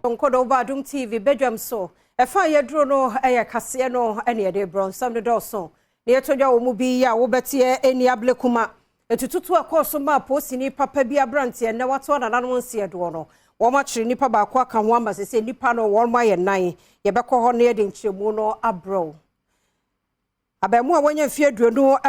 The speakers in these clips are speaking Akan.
Nkodo ba Adom TV badwam so. Ɛfa a yɛduro no yɛ kaseɛ no ne yɛde brɛ nsɛm no dɔɔso. Na yɛto dwa wɔ mu bi a wobɛteɛ ɛni Ablekuma. Etututu a ɛkɔɔ so maa polisini papa bi aberanteɛ nnɛ watoa nananom nseɛ doɔ no. Wɔn akyere nipa baako aka ho ama sese nipa no wɔn ayɛ nnan. Yɛbɛkɔ hɔ na yɛde nkyerɛmu no abrɛ wo. Abaamua a wanya mfeɛ 21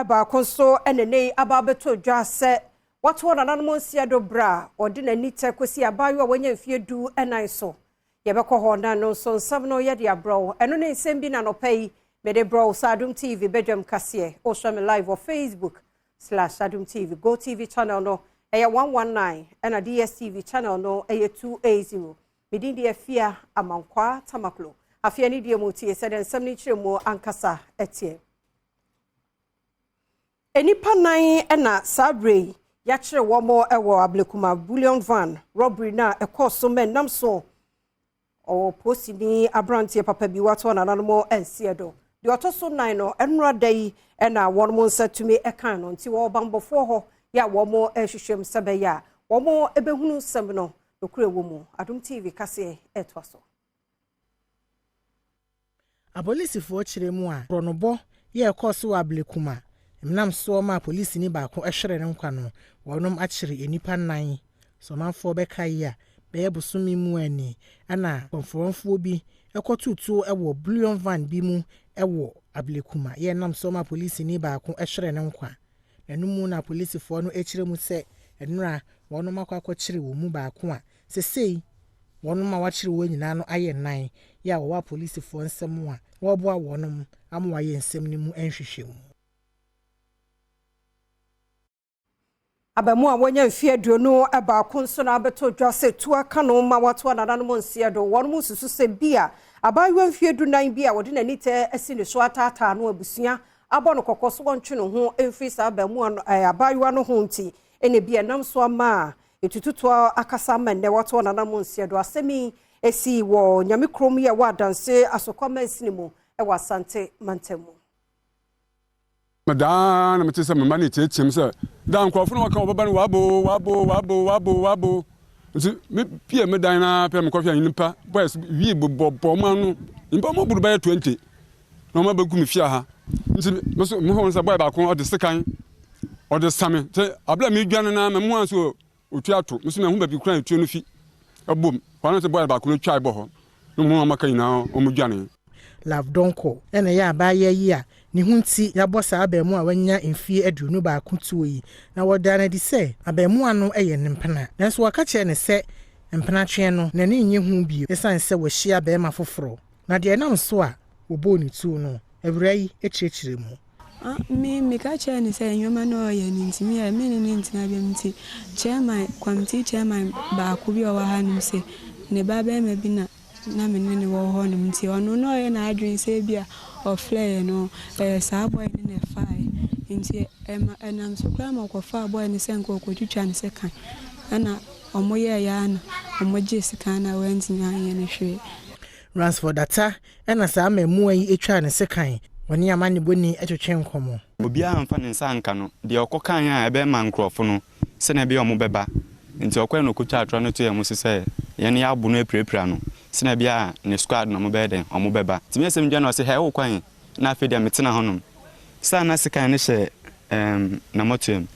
nso na nnɛ yi aba abɛtɔ dwa sɛ watoɔ nananom nsia do berɛ a ɔde n'ani tɛ kɔsi abaayewa a wanya mfeɛ 14 so. Yɛbɛkɔ hɔ na no nso nsɛm no yɛde abrɛ wo. Ɛno ne nsɛm bi na nɔpa yi mede brɛ wo sɛ Adom TV badwam kaseɛ. Wohwɛ me live wɔ Facebook/Adom TV. Go TV channel no ɛyɛ 119 ɛna DSTV channel no ɛyɛ 280. Me din de Afia Amankwaa Tamaklo. Afei ne deɛ mu tie sɛdeɛ nsɛm no kyerɛ mu ankasa ɛteɛ. Nnipa nnan na saa berɛ yi yɛakyerɛ wɔn wɔ Ablekuma bullion van robbery no a ɛkɔɔ so ma ɛnam so ɔwɔ polisini aberanteɛ papa bi wato nananom nseɛ do. Deɛ ɔtɔ so nnan no nnora da yi na wɔn nsa tumi kan no nti wɔwɔ banbɔfoɔ hɔ yɛ a wɔn rehwehwɛ mu sɛ bɛyɛ a wɔn bɛhunu nsɛm no nokorɛ wɔ mu. Adom TV kaseɛ ɛtoa so. Apolisifoɔ kyerɛ mu a korɔnobɔ yɛ ɛkɔɔ so wɔ Ablekuma nam soɔ ma polisini baako hwere ne nkwa no, wɔnom akyere nnipa nnan. Sɛ ɔmanfoɔ bɛka yi a, bɛyɛ bosome mu ani ɛna kɔmfoɔmfoɔ bi kɔtoo tuo wɔ bullion van bi mu wɔ Ablekuma yɛ nam soɔ ma polisini baako hwere ne nkwa. N'ano mu na apolisifoɔ no kyerɛ mu sɛ nnora wɔnom akɔ akɔkyere wɔn mu baako a sesei wɔnom a wɔakyere wɔn nyinaa no ayɛ nnan yɛ a wɔwɔ apolisifoɔ nsɛm a wɔreboa wɔnom ama wɔayɛ nsɛm no mu nhwehwɛmu. Abamu a wɔnya mfeɛ 21 nso na abɛtɔ dwa sɛ tu aka no ma watoa nananom nseɛ do. Wɔn mu susu sɛ bi a abaayewa mfeɛ 14 bi a wɔde n'ani tɛ asi ne so ataataa no abusua abɔ no kɔkɔ so wɔntwe ne ho mfiri saa abamu abaayewa no ho nti ɛna bi ɛnam so ama a etututoa akasa ama nnɛ watoa nananom nseɛ do. Asɛm yi esi wɔ Nyame kurom yɛ wɔ Adanse Asokwa mansini mu ɛwɔ Asante mantam mu. Daa na mete sɛ mema ne tietiem sɛ da nkurɔfo no wɔka wɔbɛba no wabo wabo wabo wabo wabo nti me pie me dan na pɛ mekɔhwɛ nyimpa boys wie bobɔ bɔ ɔmo ano nyimpa ɔmo buru bɛyɛ 20 na ɔmo abɛgu me fie ha nti me so mehu sɛ boy baako ɔde sekan ɔde same sɛ abla me dwane na me mu anso otu ato me so mehu baabi kura etuo no fi ɛbom hɔ no sɛ boy baako no twae bɔ hɔ no mu ɔmo aka nyinaa ɔmo dwane. Love Donko ɛna ɛyɛ abaayewa yi a ne ho nti yɛabɔ saa abaamu a wanya mfeɛ 21 tuo yi na wɔda no adi sɛ abaamuwa no yɛ ne mpena, nanso wɔka kyerɛ ne sɛ mpenatweɛ no n'ani nnye ho bio ɛsiane sɛ wɔahyia barima foforɔ, na deɛ ɛnam so a wɔbɔɔ ne tuo no awura yi akyerɛkyerɛ mu. Me meka kyerɛ ne sɛ nneɛma no ɔyɛ no nti me me ne ne ntena biam nti chairman committee chairman baako bi a ɔwɔ ha nom sɛ ne ba barima bi na na me ne ne wɔ hɔ nom nti ɔno na ɔyɛ n'adwene sɛ bi a ɔfrɛɛ no saa boy no na ɛfaeɛ nti ɛma ɛnam so koraa ma ɔkɔfaa boy no sɛ nka ɔkɔtwitwa ne sekan ɛna ɔmo yɛɛ ya na ɔmo gye sekan na wɔantumi anyɛ no hwee. Ransford Ata ɛna saa mmaamua yi atwa ne sekan wɔne amanebɔni atwetwe nkɔmmɔ. Obiara mfa ne nsa nka no deɛ ɔkɔkan a ɛbɛma nkurɔfo no sɛnea ɛbɛyɛ ɔmo bɛba nti ɔkɔɛ no ɔkɔtwa atorɔ no to yɛn mo so sɛ yɛn yɛ abo no apirapira no sɛnea ɛbɛyɛ a ne squad na ɔmo bɛyɛ dɛn ɔmo bɛba nti mi asɛm dwa na ɔsɛ hɛ ɛwɔ kwan na afei deɛ metena hɔnom saa na sekan no hyɛ n'amɔtoam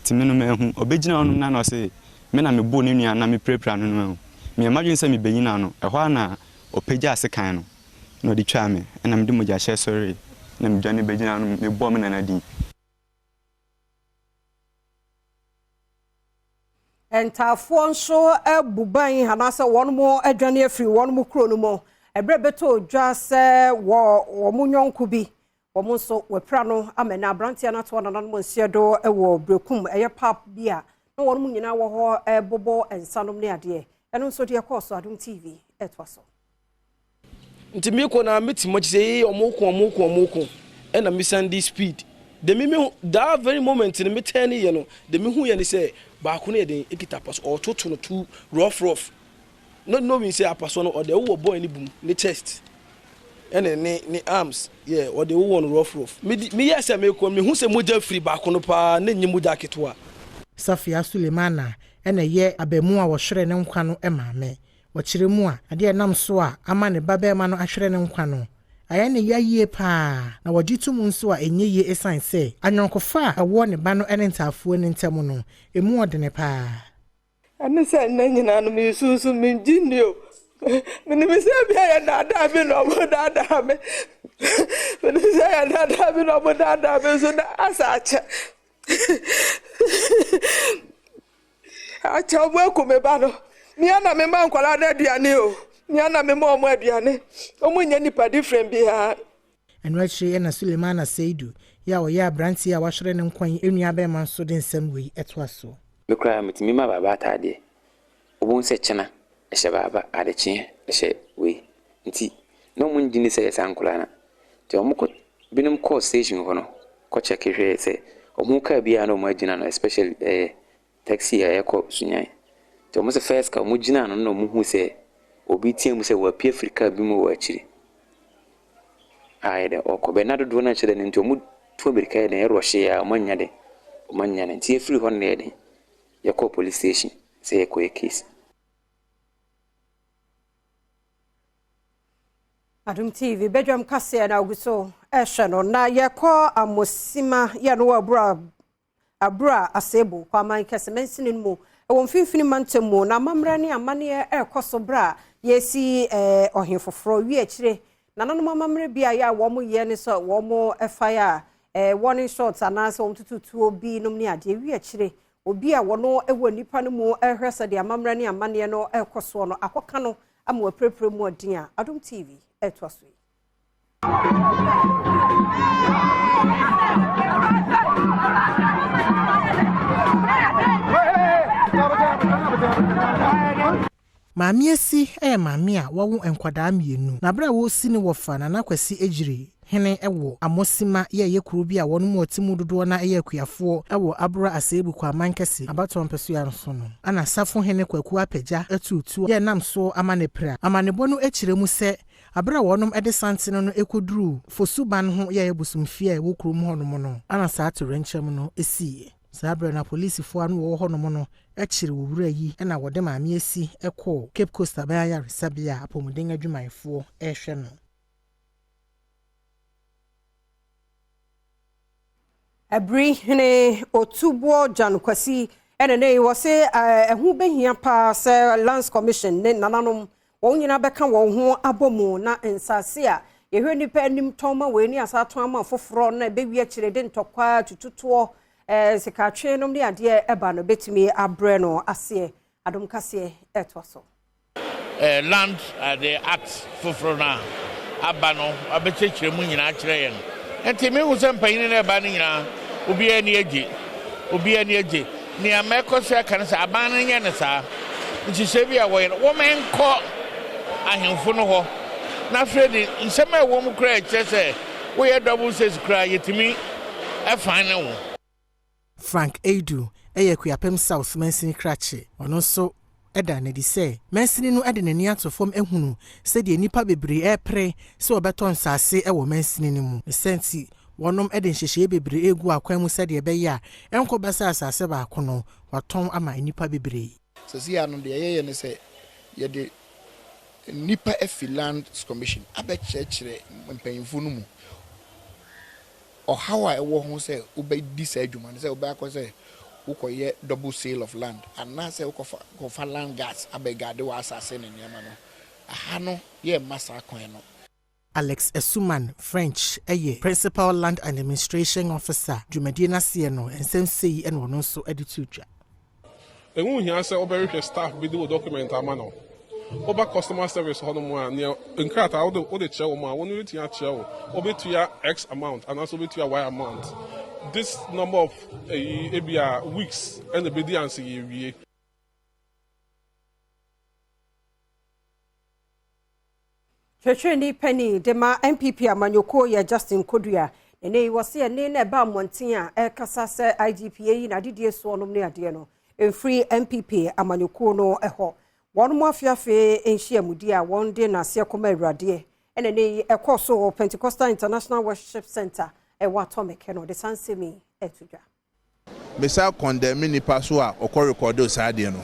nti me no mahu ɔbɛgyina hɔnom na na ɔsɛ me na mebɔ ne nua na mepirapira no no mahu meyɛ madwene sɛ mebɛnyina no ɛhɔ a na ɔpagya sekan no na ɔde twaa me ɛna mede mogya hyɛ sɔre na medwane bɛgyina no mebɔ me nana din. Ntaafoɔ nso abu ban anaasɛ wɔn mo adwane afiri wɔn mo kuro no mu ɛberɛ bɛtɔ dwa sɛ wɔ wɔn nyɔnko bi wɔn nso wɔapira no ama na aberanteɛ no atoa nananom nseɛ do wɔ Brekum ɛyɛ pap bi a na wɔn mo nyinaa wɔ hɔ ɛbobɔ nsanom ne adeɛ. Ɛno nso deɛ kɔɔ so Adom TV ɛtoa so. Nti mekɔ na meti mo akyi sɛ ee ɔmo ko ɔmo ko ɔmo ko ɛna mesan di speed de me me that very moment no me turn yɛ no de me hu yɛ ne sɛ baako no yɛ den ekita apaso ɔtoto no too rough rough not knowing sɛ apaso no ɔde wowɔ boy ne bum ne chest ɛna ne ne arms yɛ ɔde wowɔ no rough rough me me yɛ sɛ mekɔ me hu sɛ mogya firi baako no paa ne nye mogya ketewa. Safia Sulemana ɛna ɛyɛ abamu a wɔhwere ne nkwa no maame. Ɔkyerɛ mu a, adeɛ a ɛnam so a ama ne ba barima no ahwere ne nkwa no, ayɛ ne ya yie pa ara, na wɔgye to mu nso a ɛnyɛ yie ɛsiane sɛ ayɔnkofa a ɛwɔ ne ba no ne ntaafoɔ no ntam no, ɛmu ɔdene pa ara. Ɛne sɛ nnɛ nyinaa no meresu nso mengye nni o. Menim sɛ ebia yɛ daadaa bi na ɔmo daadaa me. Menim sɛ yɛ daadaa bi na ɔmo daadaa me nso na asa akyɛ. Akyɛ ɔmo aku me ba no. Mea na mema nkwadaa no aduane o. Mea na mema ɔmo aduane. Ɔmo nyɛ nipa different biara. Ɛno akyiri na Sulemana Seidu yi a ɔyɛ aberanteɛ a wahwere ne nkwa yi nuabarima nso de nsɛm wei toa soɔ. Me koraa metumi ma baaba ataadeɛ. Wobɛhu sɛ kyena ɛhyɛ baaba, adekyeɛ ɛhyɛ wei. Nti na wɔn ngye nni sɛ yɛ saa nkwadaa no. Nti wɔn kɔ, binom kɔɔ station hɔ no kɔ check hwɛɛ sɛ wɔn car biara na wɔn agyina no especially ɛyɛ Taxi a ɛkɔ Sunyani. Nti wɔn sɛ first car wɔn gyinaa no na wɔn hu sɛ obi tea mu sɛ wapue afiri car bi mu wɔ akyiri a ayɛ dɛ ɔkɔ. Bɛ na dodoɔ no anhyɛ da no nti wɔn tu amirika yɛ dɛn ɛrɔhye a wɔn annya dɛn wɔn annya no. Nti yɛfiri hɔ no na yɛ dɛn yɛkɔɔ police station sɛ yɛkɔyɛ case. Adom TV badwam kaseɛ na ogu so ɛhwɛ no na yɛkɔ Amosima yɛ no wɔ abura Abura Asebu, Kwaman Kɛse mansini no mu wɔ Mfimfini Mantam mu, na amammerɛ ne amanneɛ rekɔ so berɛ a yɛresi ɔhen foforɔ. Wie akyire, nananom amammerɛ bi a yɛ a wɔyɛ ne sɛ wɔfa a warning shots anaasɛ wɔtoto tuo bi nom ne adeɛ. Wie akyire, obi a wɔno wɔ nnipa no mu rehwɛ sɛdeɛ amammerɛ ne amanneɛ no rekɔ soɔ no akɔka no ama wɔapirapira mu ɔden a Adom TV retoa so yi. Maame Asi yɛ maame a wawo nkwadaa mmienu, na berɛ a wɔresi ne wɔfa Nana Kwasi Agyiri hene wɔ Amosima yɛ ɛyɛ kuro bi a wɔn mu ɔte mu dodoɔ no ara yɛ akuafoɔ wɔ Abura Asebu Kwaman Kɛse abatoɔ mpɛsoa no so no. Ɛna Safohene Kwaku Apagya tuu tuo yɛ nam soɔ ama no pira. Amanebɔ no kyerɛ mu sɛ Bere a wɔnom de santene no kɔduruu Fosu ban ho yɛɛ bosomfie a ɛwɔ kurom hɔnom no, na saa atoyerɛnkyɛm no siiɛ. Saa berɛ no apolisifoɔ a na wɔwɔ hɔnom no kyeree owura yi na wɔde Maame Asi kɔɔ Cape Coast Aban Ayaresabea a apɔmuden adwumayɛfoɔ rehwɛ no. Abiri hene Otuboɔ Gyan Kwasi ɛna ne wɔ se ɛho bɛhia paa sɛ Lands Commission ne nananom wɔn nyinaa bɛka wɔn ho abɔ mu na nsase a yɛhwɛ nnipa anim tɔn ma wei ne asa tɔn ama foforɔ na ɛbɛwi akyire de ntɔkwa tututoɔ sikatwe nom ne adeɛ ɛba no bɛtumi abrɛ no aseɛ. Adom kaseɛ ɛtoa so. Land ade Act foforo no a aba no abɛkyerɛkyerɛ mu nyinaa akyerɛ yɛn. Nti mehu sɛ mpanyin no ɛba no nyinaa obiara ani agye. Obiara ani agye. Nea mɛkɔ so aka ne sɛ aban no nyɛ no saa. Nhyehyɛe bi a wɔyɛ no wɔmenkɔ ahemfo no hɔ na afei de nsɛm a ɛwɔ mu koraa ɛkyerɛ sɛ woyɛ double sales koraa yɛtumi fine wo. Frank Aidoo yɛ Akuapem South mansini krakye. Ɔno nso da no adi sɛ mansini no de n'ani ato fam ahunu sɛdeɛ nnipa bebree repere sɛ wɔbɛtɔ nsase wɔ mansini no mu. Ne saa nti, wɔnom de nhyehyɛeɛ bebree regu akwan mu sɛdeɛ ɛbɛyɛ a ɛnkɔba sɛ asase baako no wɔatɔn ama nnipa bebree. Seesei ara no, deɛ yɛyɛ ne sɛ yɛde nnipa afi Lands Commission abɛkyerɛkyerɛ mpanyimfo no mu ɔhaw a ɛwɔ ho sɛ wobɛdi saa adwuma no, sɛ wobɛakɔ sɛ wokɔyɛ double sale of land anaasɛ wokɔfa kɔfa land guards abɛguarde w'asase ne nneɛma no. Aha no yɛmma saa kwan no. Alex Asuman French yɛ Principal Land Administration Officer dwumadie no aseɛ no, nsɛm sei na ɔno nso de too dwa. Ɛho nhia sɛ wobɛhwehwɛ staff bi de wo document ama no. Woba customer service hɔnom a, nea nkrataa wode wode kyerɛ wɔn a, wɔn bɛtumi akyerɛ wo. Wobɛtua X amount anaasɛ wobɛtua Y amount. This number of eyi ebia weeks ɛna ɛbɛdi ansa yɛawie. Kyerɛkyerɛni panin de ma NPP amanyɔkuo yɛ Justin Kodua. Ɛnɛ yi wɔse ɛne na ɛba mmɔnten a ɛrekasa sɛ IGP ayi n'adedie soɔ nom ne adeɛ no mfiri NPP amanyɔkuo no hɔ. Wɔn mo afeafe nhyiamudie a wɔn de n'aseɛ kɔma awuradeɛ ɛna ɛnɛ yi ɛkɔɔ so wɔ Pentecostal International Worship Center ɛwɔ Atomic ɛna ɔde saa nsɛm yi ɛto dwa. Me san condemn nipa so a ɔkɔ recorde saa adeɛ no.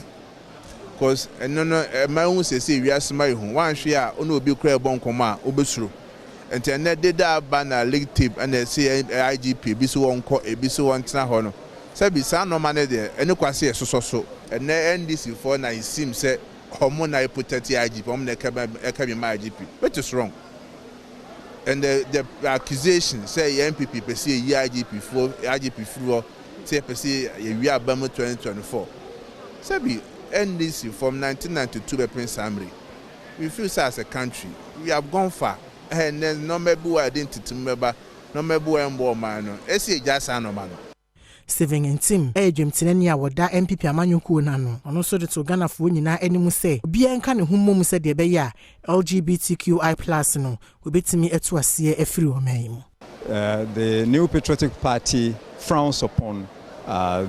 Cause ɛno no ɛma ehu sɛsei wiase ma ehu, woanhwɛ a wo ne obi koraa ɛbɔ nkɔmmɔ a wobɛsuro. Nti ɛnnɛ deda aba na league tape ɛna ɛse IGP ebi se wɔnkɔ ebi se wɔntena hɔ no, sɛbi saa nnoɔma no deɛ ɛne kwa se yɛsosɔ so. Ɛnnɛ NDC foɔ na it seems sɛ wɔn na ɛprotect IGP, wɔn na ɛka bi ma IGP which is wrong. And the accusation sɛ yɛn NPP pɛ sɛ yɛyi IGP foɔ IGP firi hɔ sɛ yɛpɛ sɛ yɛwie aba mu 2024. Sɛbi NDC from 1992 bɛpem saa mmerɛ yi, we feel sɛ as a country we have gone far. Ɛnnɛ nneɛma bi wɔ a yɛde ntetemu bɛba, nneɛma bi wɔ a ɛmmoa ɔman no, ɛsɛ yɛgyae saa nneɛma no. Stephen Ntim yɛ dwamtenani a wɔda NPP amanyɔkuo no ano. Ɔno nso de too Ghanafoɔ nyinaa anim sɛ obiara nka ne ho mmom sɛdeɛ ɛbɛyɛ a LGBTQI plus no wɔbɛtumi atu aseɛ afiri ɔman yi mu. The New Patriotic Party frowns upon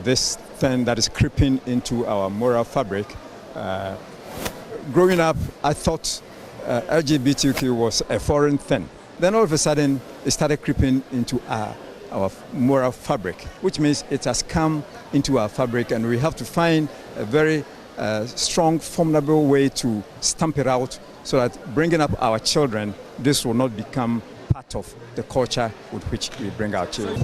this thing that is creeping into our moral fabric. Growing up, I thought LGBTQ was a foreign thing. Then all of a sudden, it started creeping into our moral fabric, which means it has come into our fabric, and we have to find a very strong, formidable way to stamp it out so that bringing up our children, this will not become part of the culture with which we bring our children.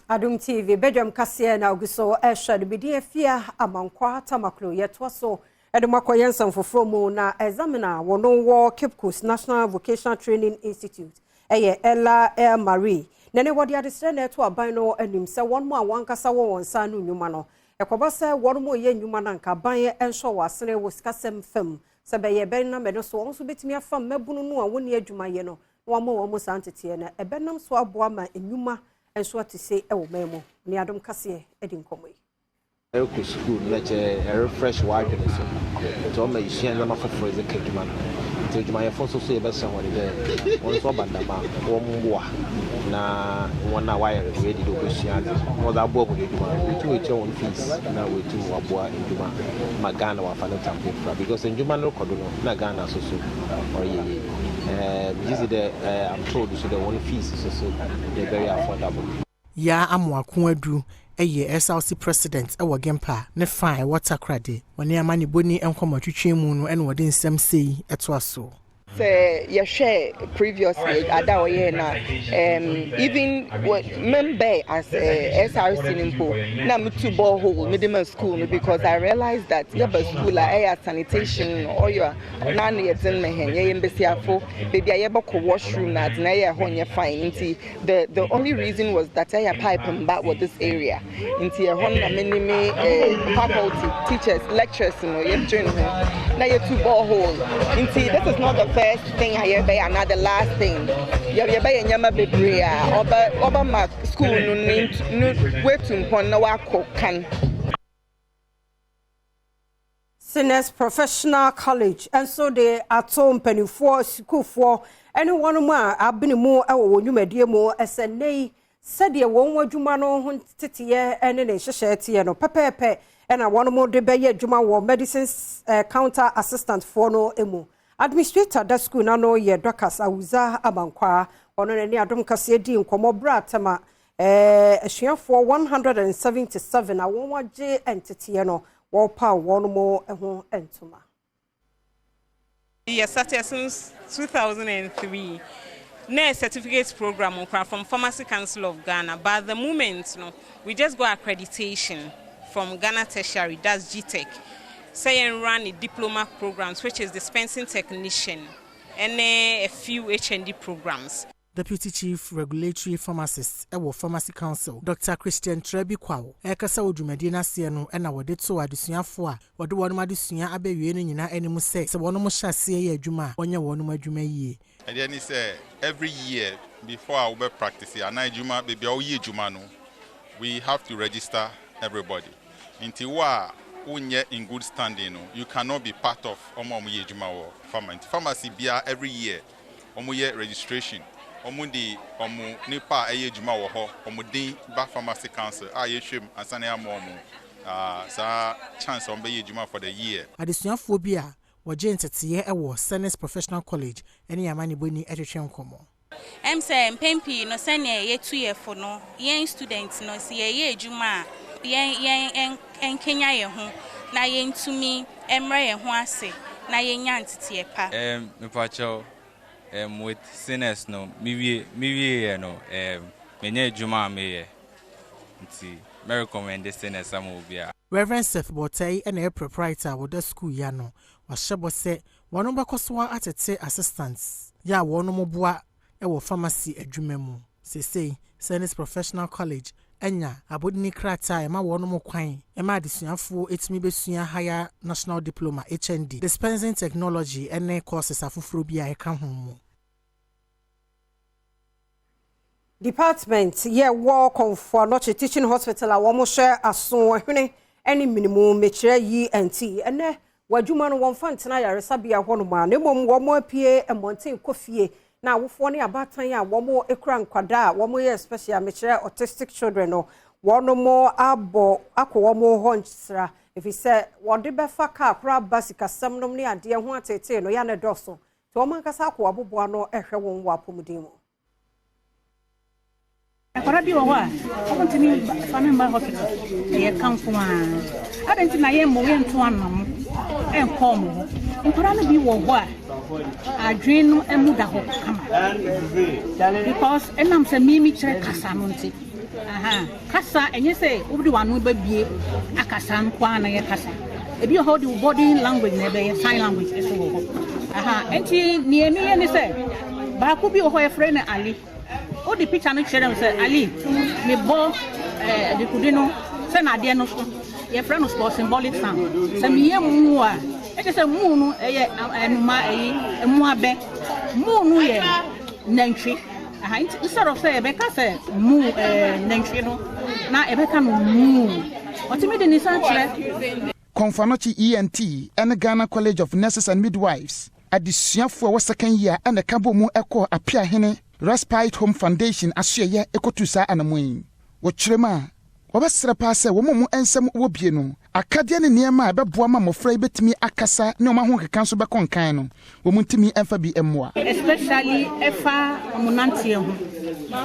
Adom TV badwam kaseɛ na ogu so ɛhwɛ no bidi afia amankwa tamaklo yɛtoa so ɛde mo akɔyɛ nsɛm foforɔ mu na examiner wɔn wɔ Cape Coast National Vocational Training Institute ɛyɛ Ella El Marie na ne wɔde adesrɛ na ɛto aban no anim sɛ wɔn mu a wɔn ankasa wɔ wɔn nsa ano nnwuma no ɛkɔba sɛ wɔn mu yɛ nnwuma no anka aban nso wɔ asene wɔ sikasɛm fam sɛ bɛyɛ bɛn na mɛno so wɔn nso bɛtumi afa mmabunu no a wɔnni adwuma yɛ no na wɔama wɔn mu saa nteteɛ no ɛbɛnam so aboa ma nnwuma nso ate se ɛwɔ man mu ne Adom kaseɛ di nkɔmmɔ yi. Ɛrekɔ sukuu no na kyerɛ ɛrefresh w'adwene so nti ɔma esua nneɛma foforɔ dze ka adwuma no ho. Nti adwumayɛfo nso so yɛbɛsrɛ hɔn dɛ hɔn nso ɔba dɛm a wɔmboa na hɔn a wɔayɛ ready dɛ wɔbɛsua adze na wɔdze aboa hɔn edwuma no woetum etua hɔn fees na woetum wɔaboa ndwuma ma Ghana wɔafa ne tam efura because ndwuma no rokɔ do no na Ghana so so ɔreyɛ yie. Ɛɛ megye dzi dɛ I'm told so dɛ hɔn fees so so yɛ very affordable. Yaa Amoako Adu yɛ SRC President wɔ GIMPA ne fa a ɛwɔ Takoradi. Wɔne amanebɔni nkɔmmɔtwetwe mu no na wɔde nsɛm sei toa so. Sɛ yɛhwɛ previously ada a ɔyɛɛ no a, even membɛɛ as SRC no mpo na metu borehole mede ma school no because I realized that yɛba school a ɛyɛ sanitation no ɔyɛ a n'ano yɛ dzen ma hɛn. Yɛyɛ mbesiafo, baabi a yɛbɛkɔ washroom na adze na ɛyɛ ɛhɔ nyɛ fine nti the only reason was that ɛyɛ pipe mba wɔ this area nti ɛhɔ no na me ne me faculty teachers lecturers no yɛdwen ho na yɛtu borehole nti this is not the first thing a yɛbɛyɛ anaa the last thing. Yɛbɛyɛ nneɛma bebree a ɔbɛ ɔbɛma school no ne no wetu mpɔn na wakɔ kan. Seniors Professional College nso de ato mpanimfoɔ, sukuufoɔ ne wɔn a abene mu wɔ wɔn nnwumadie mu sɛ nnɛ yi sɛdeɛ wɔn adwuma no ho teteɛ ne ne nhyehyɛe teɛ no pɛpɛɛpɛ ɛna wɔn de bɛyɛ adwuma wɔ medicine counter assistant foɔ no mu. Administrator da school n'ano yɛ Dorcas Awuza Abankwaa. Ɔno n'ani Adom kaseɛ di nkɔmmɔ berɛ atɛm a asuafoɔ 177 a wɔn agye nteteɛ no wɔrepaw wɔn mo ho ntoma. Yes, started since 2003. Nurse certificate program from Pharmacy Council of Ghana. But at the moment, no, we just got accreditation from Ghana Tertiary, that's GTEC. Saying run a diploma programs, which is dispensing technician, and a few HND programs. Deputy Chief Regulatory Pharmacist ɛwɔ Pharmacy Council, Dr. Christian Trebi Kwaw, ɛrekasa wɔ dwumadie no aseɛ no ɛna wɔde too adesuafoɔ a wɔde wɔn adesua abɛwie no nyinaa anim sɛ sɛ wɔn hyɛ aseɛ yɛ adwuma a wɔnyɛ wɔn adwuma yie. Ɛdeɛ ni sɛ every year before a wobɛ practice anaa adwuma baabi a woyɛ adwuma no, we have to register everybody. Nti wo a wonyɛ in good standing no, you cannot be part of ɔmo a ɔmo yɛ adwuma wɔ pharmacy. Nti pharmacy bia every year ɔmo yɛ registration, ɔmo de ɔmo nipa a ɛyɛ adwuma wɔ hɔ ɔmo din ba Pharmacy Council a yɛhwɛ mu ansa na yɛama ɔmo saa chance a ɔmo bɛyɛ adwuma for the year. Adesuafoɔ bi a wɔgye nteteeɛ wɔ Senes Professional College ne amanebɔni twetwe nkɔmmɔ. Ɛm sɛ mpɛn pii no sɛnea yɛtu yɛn fo no, yɛn students no sɛ yɛyɛ adwuma a, yɛn yɛn nkenya yɛn ho na yɛntumi mmrɛ yɛn ho ase na yɛnya nteteɛ pa. Um, mepakyɛw, um, with sinners no, mewie mewieɛ no, um, menya adwuma a meyɛ. Nti, mɛ recommend sinners ama obiara. Rev. Seth Bortey na ɛyɛ proprietor a wɔda sukuu yi ano. Wahyɛ bɔ sɛ wɔnom bɛkɔ so ara atete assistants yi a wɔnom boa wɔ pharmacy adwuma mu. Seesei, Sennis Professional College anya abodini krataa a ɛma wɔnom kwan ma adesuafoɔ tumi bɛsua Higher National Diploma, HND, Dispensing Technology ne courses afoforɔ bi a ɛka ho mu. Department yɛ wɔ Komfo Anokye Teaching Hospital a wɔhwɛ aso, hwene ne mene mu mekyerɛ ENT. Ɛnɛ wɔ adwuma no wɔmfa ntena ayaresabea hɔnom a na mmom wɔn apue mmɔnten kɔ fie na awofoɔ ne abaatan a wɔn kura nkwadaa a wɔn yɛ special mekyerɛ autistic children no wɔn abɔ akɔ wɔn hɔ nsra ɛfiri sɛ wɔde bɛfa kaa koraa ba sikasɛm nom ne adeɛ ho atetee no yɛ ne dɔso nti wɔn ankasa akɔ aboboa no ɛhwɛ wɔn wɔ apɔmuden mu. Akwadaa bi wɔ hɔ a ɔntumi fa ne mba hospital, ɛyɛ ka nko ara. Adɛn nti na yɛmmɔ yɛnto anam ɛnkɔ ɔmo hɔ? Nkwadaa no bi wɔ hɔ a adwene no mu da hɔ kama because ɛnam sɛ mimi kyerɛ kasa no nti aha kasa ɛnyɛ sɛ wode w'ano bɛbie akasa nko ara na yɛ kasa. Ebi wɔ hɔ wode wo body language na ɛbɛyɛ sign language ɛso wɔ hɔ aha. Nti nea meyɛ ne sɛ baako bi wɔ hɔ yɛfrɛ no Ali. Wode picture no kyerɛ no sɛ Ali mebɔ ɛɛ adekude no sɛ n'adeɛ no so yɛfrɛ no sport symbolic sound. Sɛ meyɛ mu a ɛkyɛ sɛ mu no ɛyɛ ɛnuma ɛyi mu abɛ mu no yɛ nantwi aha. Nti instead of sɛ yɛbɛka sɛ mu nantwi no na yɛbɛka no mu, ɔtumi de ne nsa kyerɛ. Komfo Anokye ENT ne Ghana College of Nurses and Midwives adesuafoɔ a ɛwɔ second year ɛna ɛka bɔ mu ɛkɔɔ Apiahene Respite Home Foundation asoɛyɛ ɛkɔtu saa anamo yi. Wɔkyerɛ mu a, wɔbɛsrɛ paa sɛ wɔn mu nsɛm wɔ bie no akadeɛ ne nneɛma a ɛbɛboa ma mmɔfra yi bɛtumi akasa ne wɔn ahokeka nso bɛkɔ nkan no, wɔn ntumi mfa bi mmoa. Especially ɛfa ɔmo nanteɛ ho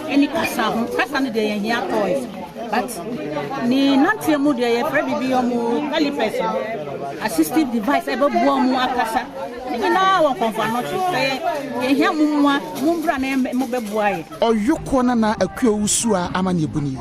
ɛne kasa ho. Kasa no deɛ, yɛhia toys, but ne nanteɛ mu deɛ, yɛfrɛ biribi ɔmo calipers no, assistive device ɛbɛboa ɔmo akasa. Ne nyinaa wɔ Komfo Anokye. Sɛ yɛhia mo mmoa, mo mbra na mobɛboa yɛ. Ɔyokoɔ Nana Akua Owusu a amanneɛbu nie.